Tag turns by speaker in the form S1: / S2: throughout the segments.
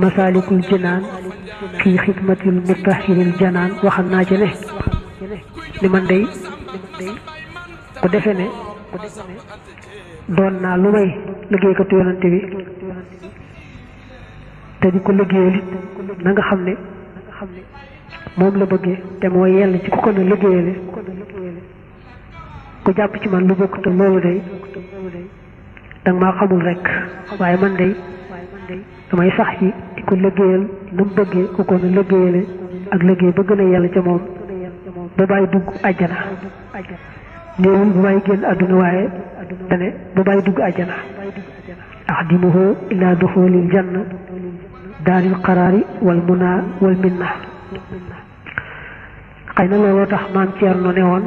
S1: masaalikul jinaan fii xidmatil mutahhiril janaan waxam naa ci ne ni man day ku defe ne doon naa lu may liggéeykatu yonante bi te di ko liggéeyal it na nga xam ne moom la bëggee te moo yell ci ku ko ne liggéeyale ku jàpp ci man lu bokk te loolu day danga maa xamul rek waaye man day damay sax ci di ko liggéeyal na mu bëggee ku ko ne liggéeyale ak liggéey ba gën a yell ca moom ba bàyyi dugg àjjana néewul ba bàyyi génn àdduna waaye dane ba bàyyi dugg àjjana axdimuhu ila duxulil janna daaril qaraari wal muna wal minna xëy na looloo tax maam Ceerno ne woon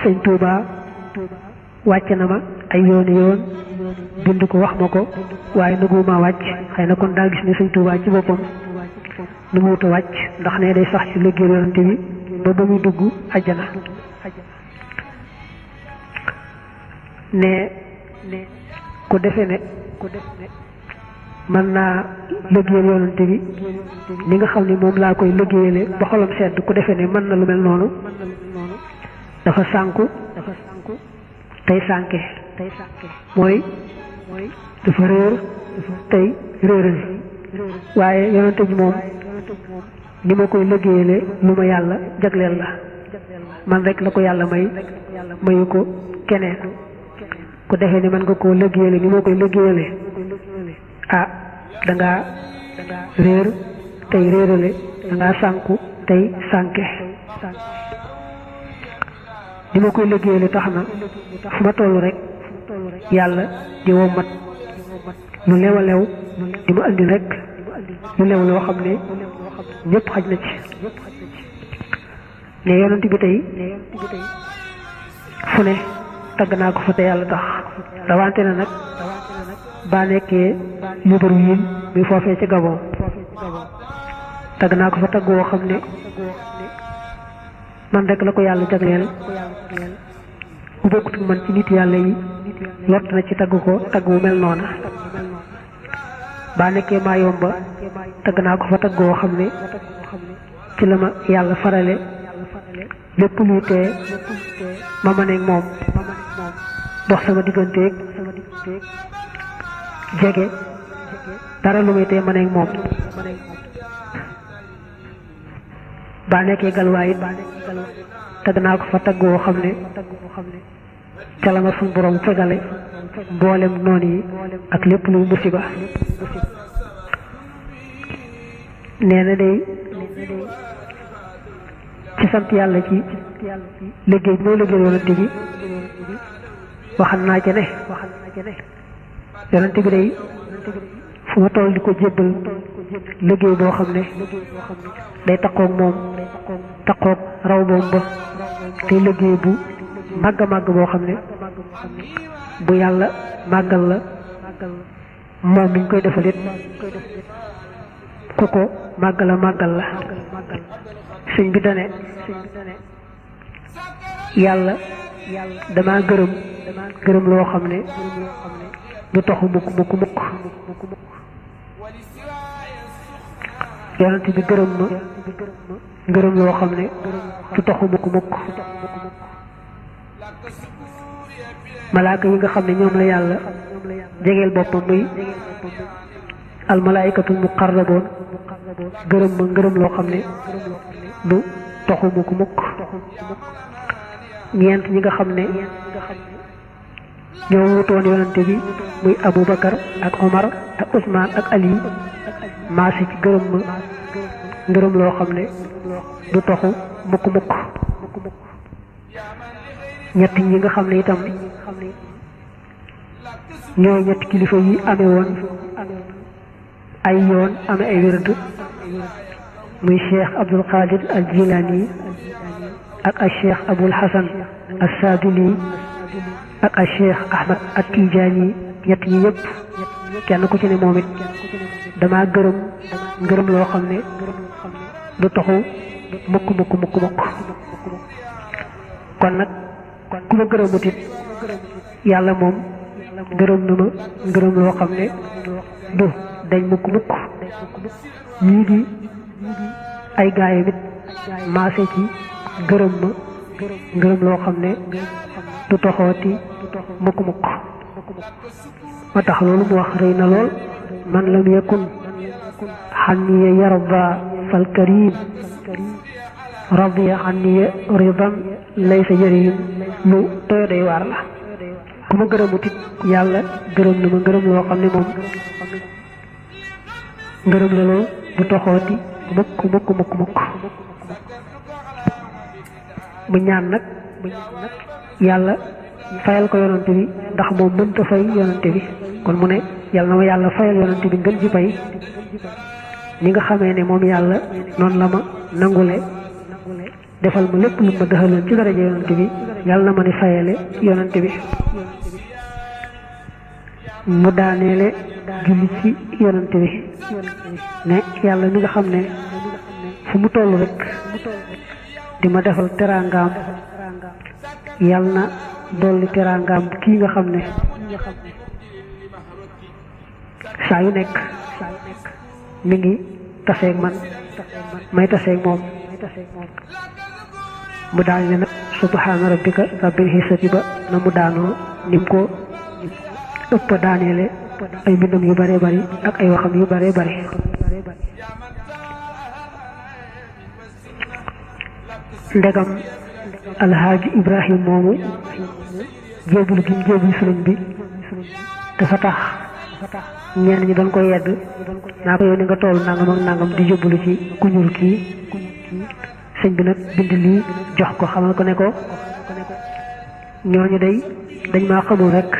S1: sëñ Tuuba wàcc na ma ay yooni yoon bind ko wax ma ko waaye nëguma wàcc xëy na kon daa gis ne sëñ Tuuba ci boppam nu mu wuta wàcc ndax ne day sax ci liggéey yonante bi ba muy dugg àjjana ne ku defe ne mën naa liggéeyal yonante bi li nga xam ne moom laa koy liggéeyale ba xolam sedd ku defe ne mën na lu mel noonu dafa sànku tey sànke mooy dafa réer tey réeral waaye yonante bi moom ni ma koy liggéeyale lu ma yàlla jagleel la man rek la ko yàlla mayu ko keneen ku defee ni man nga koo liggéeyale ni ma koy liggéeyale ah dangaa réer tey réerale dangaa sànku tey sànke ni ma koy liggéeyale tax na fu ma toll rek yàlla di wommat lu lew a lew di ma andi rek lu lew loo xam ne ñëpp xaj na ci ne yonent bi tey fu ne tagg naa ko fa te yàlla tax rawante na nag baa nekkee libar wiin muy foofee ci Gabon tagg naa ko fa tagg woo xam ne man rek la ko yàlla jagleel bu bokkut man ci nit yàlla yi lott na ci tagg ko tagg wu mel noona baa nekkee maa yomba tagg naa ko fa tagg woo xam ne ci la ma yàlla farale lépp luy tee ma maneeg moom dox sama digganteeg jege dara lu may tee maneeg moom baa nekkee galwaay it tagg naa ko fa tagg woo xam ne ca la ma suñ borom fegale mboolem noon yi ak lépp luy musiba nee na day ci sant yàlla ci liggéey bi moo liggéey yonante bi waxal naa ca ne yonante bi day fu ma toll di ko jébbal liggéey boo xam ne day taqoog moom taqoog raw boom ba te liggéey bu màgg a màgg boo xam ne bu yàlla màggal la moom mi ñu koy defalit ku ko màggal la sëñ bi dane yàlla dama gërëm loo xam ne du taxu mukk yonent bi gërëm ma ngërëm loo xam ne du taxu mukk malaaka yi nga xam ne ñoom la yàlla jegeel boppam muy almalaayikatul muqarraboon gërëm ma ngërëm loo xam ne du taxu mukk ñeent ñi nga xam ne ñoo wutoon yonante bi muy Aboubacar ak Omar ak Ousmane ak Ali maasi ci gërëm ma ngërëm loo xam ne du taxu mukk ñett ñi nga xam ne itam ñooy ñetti kilifa yi amee woon ay yoon amee ay wérd muy Cheikh Abdul Qadir al Jilani ak al Cheikh Abul Hasan al Sadili ak al Cheikh Ahmad al Tijani ñett ñi yëpp kenn ku ci ne moom it dama ngërëm loo xam ne du taxu mukk kon nag ku ma gërëmut it yàlla moom gërëm na ma ngërëm loo xam ne du dañ mukk ñii di ay gaay it maase ci gërëm ma ngërëm loo xam ne du toxooti mukk-mukk ma tax loolu mu wax rëy na lool man lam yakun xanniya yarda fal karim radiya xanniya ridan laysa jëriñ lu doy doy waar la ku ma gërëmut it yàlla gërëm na ma ngërëm loo xam ne moom ngërëm la lool du toxooti mukk mu ñaan nag yàlla fayal ko yonante bi ndax moom mënta fay yonante bi kon mu ne yàlla na ma yàlla fayal yonante bi ngën ji pay ni nga xamee ne moom yàlla noonu la ma nangule defal ma lépp lu ma dëxaloon ci daraja yonante bi yàlla na ma ni fayale yonante bi mu daaneele julli ci yonante bi ne yàlla mi nga xam ne fu mu toll rek di ma defal teraangaam yàlla na dolli teraangaam kii nga xam ne saa yu nekk mi ngi taseeg man may taseeg moom mu daal ne nag subhaana rabbika rabbil izzati ba na mu daanoo nim ko ëpp daaneele ay mbindam yu bare bari ak ay waxam yu bare bari ndegam alhaaji ibrahim moomu jéebul gi mu jéebul sëriñ bi dafa tax ñenn ñi doon ko yedd naa ko yow ni nga toll nangam ak nangam di jébbalu ci ku ñuul kii sëñ bi nag bind lii jox ko xamal ko ne ko ñooñu day dañ maa xamul rek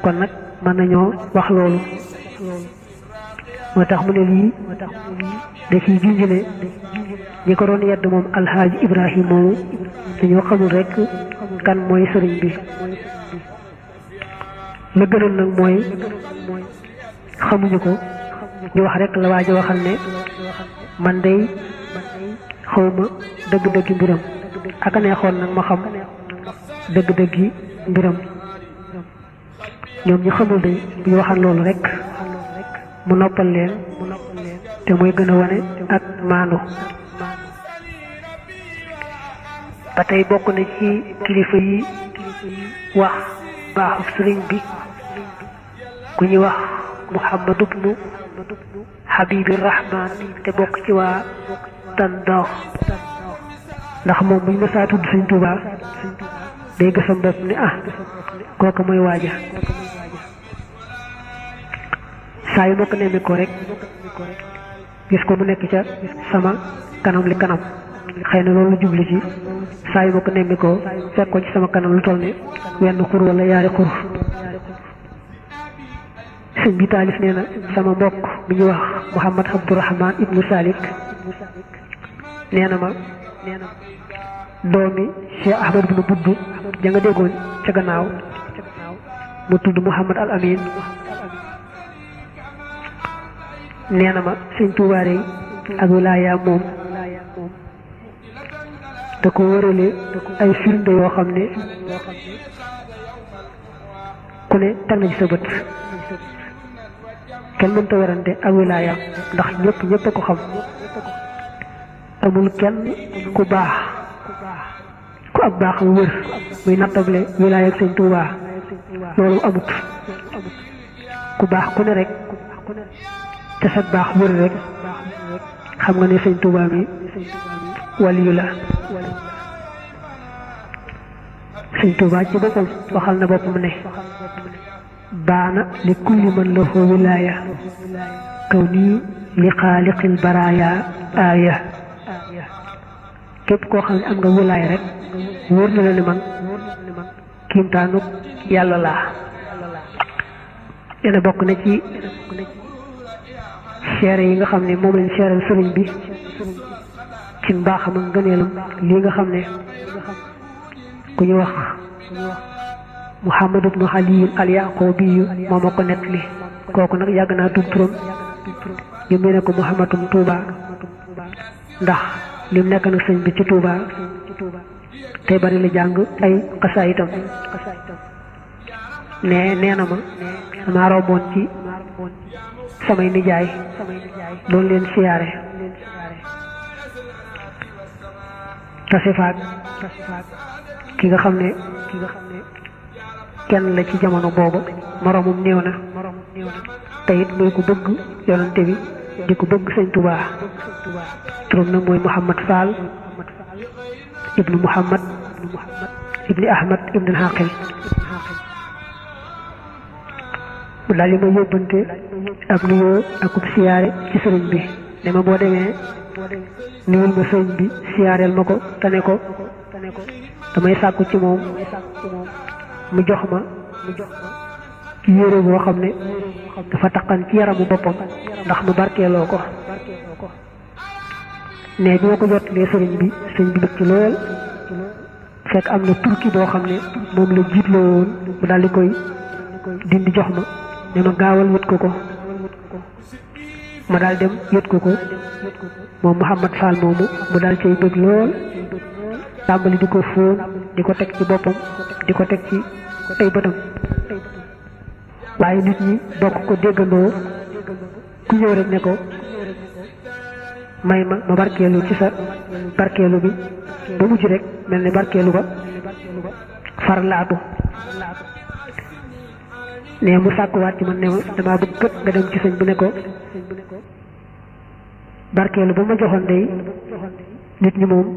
S1: kon nag mën nañoo wax loolu moo tax mu ne lii da ciy junjule ñi ko doon yedd moom alhaaji ibrahim moomu dañoo xamul rek kan mooy sëriñ bi la gënoon nag mooy xamuñu ko ñu wax rek la waaja waxal ne man day xawma dëgg-dëggi mbiram aka neexoon nag ma xam dëgg-dëggi mbiram ñoom ñu xamul day bu ñu waxal loolu rek mu noppal leen te mooy gën a wane ak maandu ba tey bokk na ci kilifa yi wax baaxu sëriñ bi ku ñuy wax Muhammad ibnu Habibir Rahman te bokk ci waa Tandoox ndax moom buñ ma saa tudd Sëriñ Tuubaa day gësam bopp ne kooku mooy waaja saa yu ma ko nemmi ko rek gis ko mu nekk ca sama kanam li kanam xëy na loolu jublu ci saa yu ma ko nemmi ko fekk ko ci sama kanam lu toll ne wenn xur wala yaari xur sëñ bi taalif nee na sama mbokk bi ñuy wax Muhammad Abdurahman ibnu Salik nee na ma doomi Cheikh Ahmad ibnu Buddu ja nga déggoon ca gannaaw mu tudd Muhammad al Amin nee na ma sëñ Tuubaa yi ak wilaaya moom da ko wërale ay firnde yoo xam ne ku ne teg na ci sa bët kenn mënta werante ak wilaaya ndax ñëpp a ko xam amul kenn ku baax ku ab baaxam wër muy nattable wilaaya ak sëñ Tuubaa loolu amut ku baax ku ne rek te sa baax wër rek xam nga ne sëñ Tuubaa mi waliyu la sëñ Tuubaa ci boppam waxal na boppam ne baana li kulli man lahu wilaaya kaw nii li xaaliqil baraaya aaya képp koo xam ne am nga wilaaya rek wóor na la ne man kiimtaanu yàlla laa dina bokk na ci seere yi nga xam ne moom lañ seeral sëriñ bi ci mbaaxam ak ngëneelam lii nga xam ne ku ñu wax Muhammad ibnu Ali al Yaqubi moo ma ko nettali kooku nag yàgg naa tudd turam ñu mel ne ko Muhammadum Tuuba ndax lim nekk nag sëñ bi ci Tuuba tey bari la jàng ay xasaayitam nee na ma damaa romboon ci samay nijaay doon leen siyaare tase faak ki nga xam ne kenn la ci jamono boobu moroomum néew na te it muy ko bëgg yonante bi di ko bëgg sëñ Tuubaa turam nag mooy Muhammad Fall ibnu Muhammad ibni Ahmad ibnu Haqil mu daal di ma yóbbante ab nuyoo akub siyaare ci sëriñ bi ne ma boo demee nuyul ma sëriñ bi siyaareel ma ko te ko damay sàkku ci moom mu jox ma yére boo xam ne dafa taqan ci yaramu boppam ndax mu barkeeloo ko ne bi ma ko jottalee sëriñ bi bëgg ci lool fekk am na turki boo xam ne moom la jiitloo woon mu daal di koy dindi jox ma ne ma gaawal wët ko ma daal dem yët ko moom Mouhamad Fall moomu mu daal cay bëgg lool tàmbali di ko fóon di ko teg ci boppam di ko teg ci ay bëtam waaye nit ñi bokk ko déggandoo ku ñëw rek ne ko may ma barkeelu ci sa barkeelu bi ba mujj rek mel ne barkeelu ba far laatu ne mu sàkkuwaat ci man ne ma damaa bëgg kët nga dem ci sëñ bi ne ko barkeelu ba ma joxoon day nit ñi moom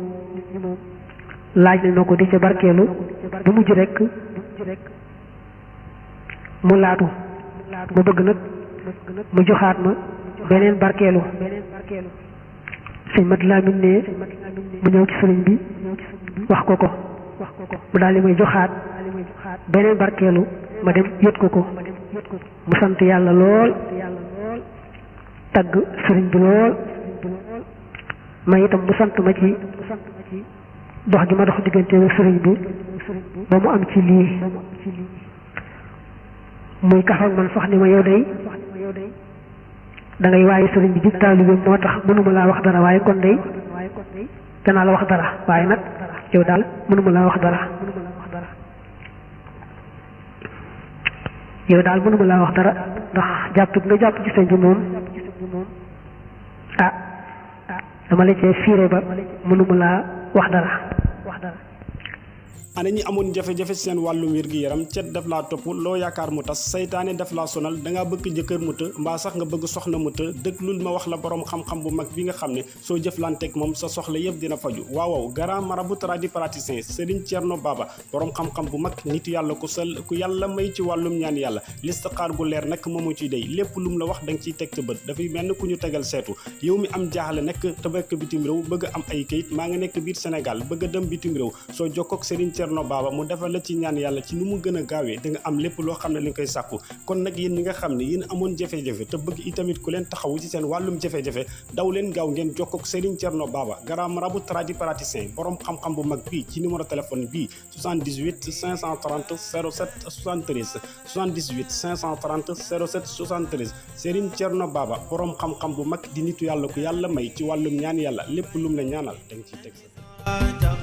S1: laaj nañ ma ko di ca barkeelu ba mujj rek mu laatu ma bëgg nag mu joxaat ma beneen barkeelu sëñ Mat Lamin ne mu ñëw ci sëriñ bi wax ko mu daal di may joxaat beneen barkeelu ma dem yët ko mu sant yàlla lool tagg sëriñ bi lool ma itam mu sant ma ci dox gi ma dox diggante ak sëriñ bi ba mu am ci lii muy kafak man sax ni ma yow day da ngay waaye sëriñ bi jib taalibe moo tax mënuma laa wax dara waaye kon day danaa la wax dara waaye nag yow daal mënuma laa wax dara ndax jàpp nga jàpp ci sëñ bi moom dama la cee fiire ba mënuma laa wax dara
S2: ana ñi amoon jafe-jafe seen wàllum wér-gi-yaram cet daf laa topp loo yaakaar mu tas saytaane daf laa sonal dangaa bëgg jëkkër mu të mbaa sax nga bëgg soxna mu të déglul ma wax la borom xam-xam bu mag bi nga xam ne soo jëflanteeg moom sa soxla yëpp dina faju waaw grand marabout tradipraticien Serigne Thierno Baba borom xam-xam bu mag nit yàlla ku sell ku yàlla may ci wàllum ñaan yàlla listixaar gu leer nag moomu ciy dey lépp lu mu la wax da nga ciy teg sa bët dafay mel ku ñu tegal seetu yow mi am jaaxle nag te nekk bitim réew bëgg am ay kayit maa nga nekk biir Sénégal bëgg a dem bitim réew soo jokkoog Serigne Thierno Baba mu defal la ci ñaan yàlla ci nu mu gën a gaawee da nga am lépp loo xam ne li nga koy sàkku kon nag yéen ñi nga xam ne yéen amoon jafe-jafe te bëgg itamit ku leen taxawu ci seen wàllum jafe-jafe daw leen gaaw ngeen jokkoog Serigne Thierno Baba grand marabout tradipraticien borom xam-xam bu mag bii ci numéro téléphone bii 78 530 07 73 78 530 07 73 Serigne Thierno Baba borom xam-xam bu mag di nitu yàlla ku yàlla may ci wàllum ñaan yàlla lépp lum la ñaanal da nga ciy teg sa